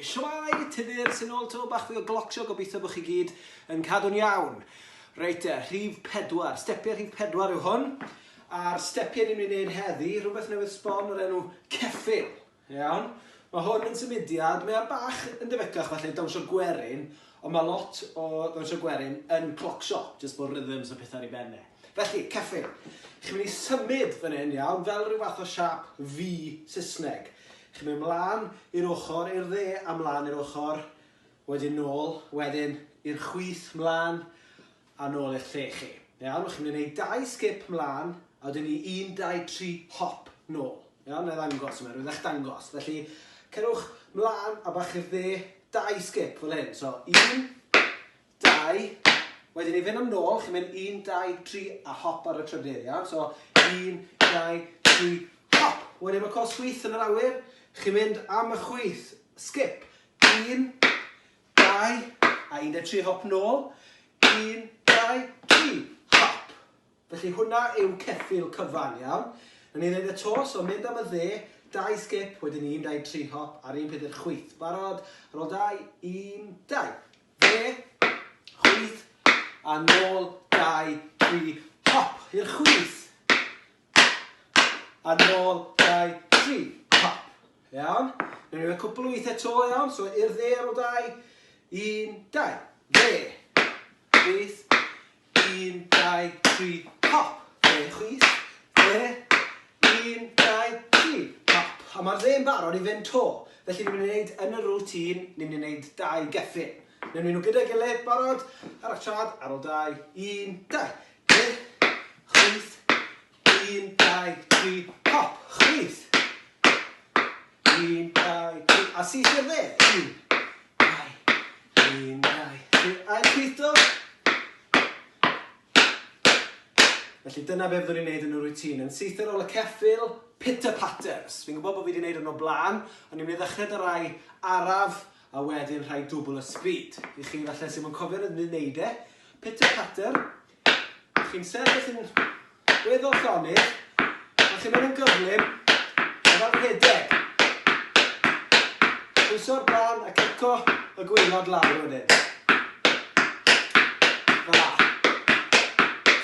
Shwmae, Tudur sy'n ôl 'to, bach fwy o glocsio, gobeithio bod chi gyd yn cadw'n iawn. Reit te, rhif pedwar, stepiau rhif pedwar yw hwn, a'r stepiau ni'n mynd i wneud heddi, rhywbeth newydd sbon o'r enw ceffyl. Iawn? Mae hwn yn symudiad, mae ar bach yn debycach falle i dawnsio gwerin, ond mae lot o ddawnsio gwerin yn clocsio, jyst bod rhythms a pethau ar ei ben e. Felly, ceffyl. Chi'n mynd i symud fan hyn, iawn, fel rhyw fath o siâp V Saesneg. Chi'n mynd mlaen i'r ochr, i'r dde a mlaen i'r ochr, wedyn nôl, wedyn i'r chwith mlaen a nôl i'ch lle chi. Iawn, chi'n mynd i wneud dau sgip mlaen, a wedyn i 1, 2, 3, hop, nôl. Iawn, na i ddangos, mae'n rhywbeth dangos. Felly, cerwch mlaen a bach i'r dde, dau sgip fel hyn. So, 1, 2, wedyn i fynd am nôl, chi'n mynd 1, 2, 3 a hop ar y trydydd, iawn? So, 1, 2, 3, hop! Wedyn mae cos chwith yn yr awyr, chi'n mynd am y chwith, skip, 1, 2, a 1, 2, 3, hop nôl, 1, 2, 3, hop! Felly hwnna yw ceffyl cyfan, iawn? Nawn ni ddeud e 'to, so mynd am y dde, dau sgip, wedyn un, dau, tri hop, a'r un peth i'r chwith. Barod? Ar ôl dau, un, dau. Dde, chwith, a nôl, dau, tri, hop, i'r chwith. A nôl, dau, tri, hop. Iawn? Nawn ni roi cwpl o weithiau 'to, iawn? So i'r dde ar ôl dau, un, dau. Dde, chwith, Un, dau, tri, hop! Dde, chwith, dde, un, dau, tri, hop. A mae'r dde'n barod i fynd 'to. Felly ni'n mynd i wneud yn y routine, ni'n mynd i wneud dau geffyn. Newn ni nhw gyda'i gilydd, barod? Ar eich trad, ar ôl dau, un, dau. Dde, chwith, un, dau, tri, hop, chwith. Un, dau, tri, a syth i'r dde. Un, dau, un, dau, tri, a'r chwith do. Felly dyna be fyddwn ni'n neud yn y routine. Yn syth ar ôl y ceffyl, pitter patters. Fi'n gwybod bod fi wedi neud hwn o blaen, ond ni'n mynd i ddechrau dy rai araf a wedyn rhai dwbl y speed. I chi falle sy'n yn cofio rydyn ni'n neud e. Pitter patter, Chi'n sefyll yn weddol llonydd, a chi'n mynd yn gyflym, a fel rhedeg. Pwyso'r blaen a cico y gwaelod lawr wedyn. Fel la.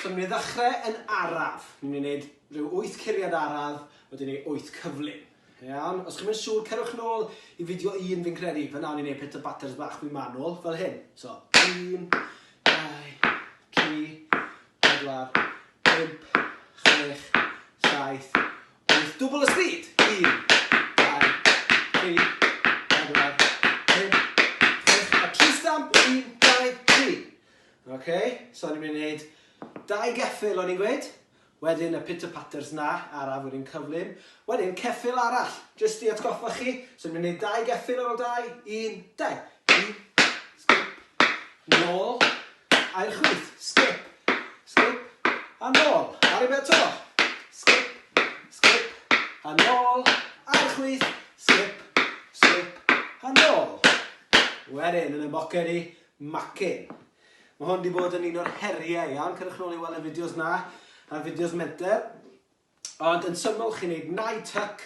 So ni'n mynd i ddechrau yn araf. Ni'n mynd i wneud rhyw 8 curiad araf, wedyn ni 8 cyflym. Iawn, os chi'm yn siŵr, cerwch nôl i fideo un fi'n credu. Fan'na o'n i'n neud pitter patters bach mwy manwl, fel hyn. So, 1, 2, 3, 4, 5, 6, 7, 8, dwbl y speed! 1, 2, 3, 4, 5, 6, a 3 stamp, 1, 2, 3. Ok, so ni'n mynd i wneud dau geffyl o'n i'n gweud. Wedyn y pitter patters 'na, araf wedyn cyflym. Wedyn ceffyl arall, jyst i atgoffa chi. So ni'n mynd i neud dau geffyl ar ôl dau, un, dau. Un, skip, nôl, a i'r chwith, skip, skip, a nôl. Ar ei beth to. Skip, skip, a nôl, a i'r chwith, skip, skip, a nôl. Wedyn, yn y boced i, macyn. Mae hwn 'di bod yn un o'r heriau, iawn? Cerwch nôl i weld y fideos 'na a'r fideos menter. Ond yn syml, chi'n neud nai tuck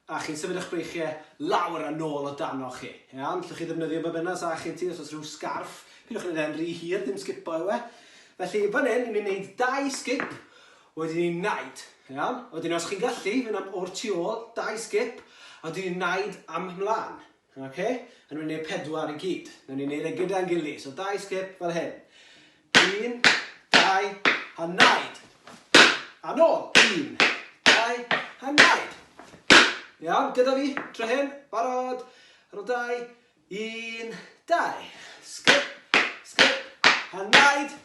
a chi'n symud eich breichiau lawr a nôl o dano chi. Iawn? Allwch chi ddefnyddio be bynnag sa chi ti, os oes rhyw sgarff. Pidwch yn neud e'n rhy hir, ddim sgipo yw e. Felly fan hyn, ni'n mynd i wneud dau sgip, wedyn ni'n naid. Iawn? Wedyn os chi'n gallu, fynd am o'r tu ôl, dau sgip, a wedyn ni'n naid am mlaen. Ok, a ni'n mynd i pedwar i gyd. Nawn ni wneud e gyda'n gilydd. So dau sgip fel hyn. Un, dau, a naid. A nôl. Un, dau, a naid. Iawn, gyda fi, tro hyn, barod. Ar ôl dau, un, dau. Sgip, sgip, a naid.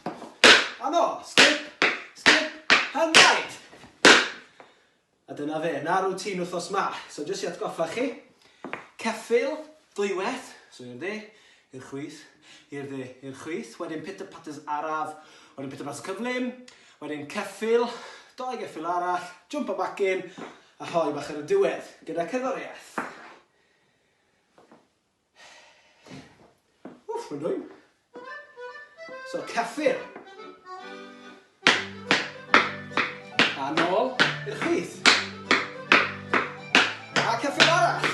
A nôl. Sgip, sgip, a naid. A dyna fe, 'na routine wythnos 'ma. So jyst i atgoffa chi, ceffyl, dwywaith, so i'r dde, i'r chwith, i'r dde, i'r chwith, wedyn pitter patters araf, wedyn pitter patters cyflym, wedyn ceffyl, dou geffyl arall, jump a back in, a rhoi bach ar y diwedd, gyda cerddoriaeth. Wff, mae'n dwym. So, ceffyl. A nôl i'r chwith. A ceffyl arall.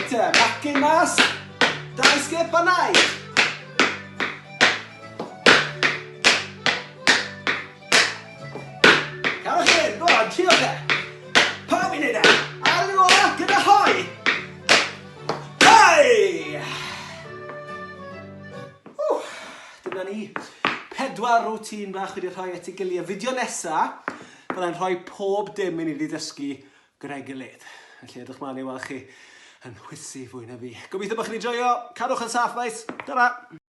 Reit te, bacyn mas. Dau sgip a naid. Carwch chi, go on, trio fe. Pawb i wneud e. Ar yr ola, gyda hoi. Hoi! Ww, dyna ni. Pedwar routine bach wedi rhoi at ei gilydd. Y fideo nesa, byddai'n rhoi pob dim i ni wedi dysgu gyda'i gilydd. Felly edrych mlaen i weld chi yn chwysu fwy na fi. Gobeithio bod chi'n joio. Cadwch yn saff, boys. Tara!